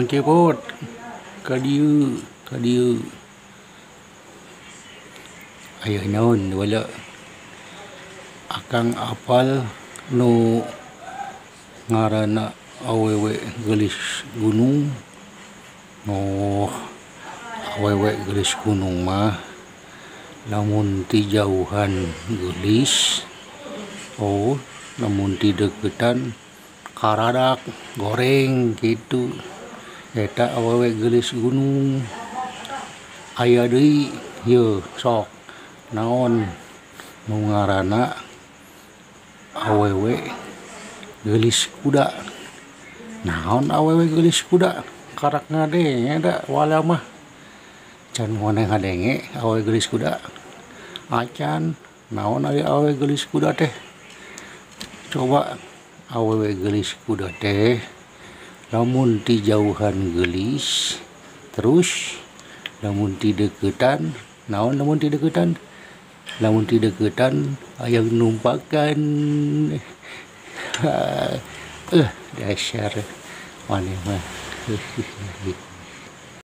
Kang Cepot ka dieu ka dieu. Aya naon wala akang apal nu ngaranna awewe geulis gunung. Oh, awewe geulis gunung mah lamun ti jauhan geulis, oh lamun ti deukeutan karadak goreng kitu. Eta awewe geulis gunung. Aya deui yeuh sok naon nu ngaranna awewe geulis kuda. Naon awewe geulis kuda? Karak ngadenge da wala mah. Can maneh ngadenge awewe geulis kuda? Acan. Naon ari awewe geulis kuda teh? Coba awewe geulis kuda teh lamun ti jauhan geulis, terus lamun ti deukeutan naon, lamun ti deukeutan, lamun ti deukeutan hayang numpakan. Dasar maneh mah.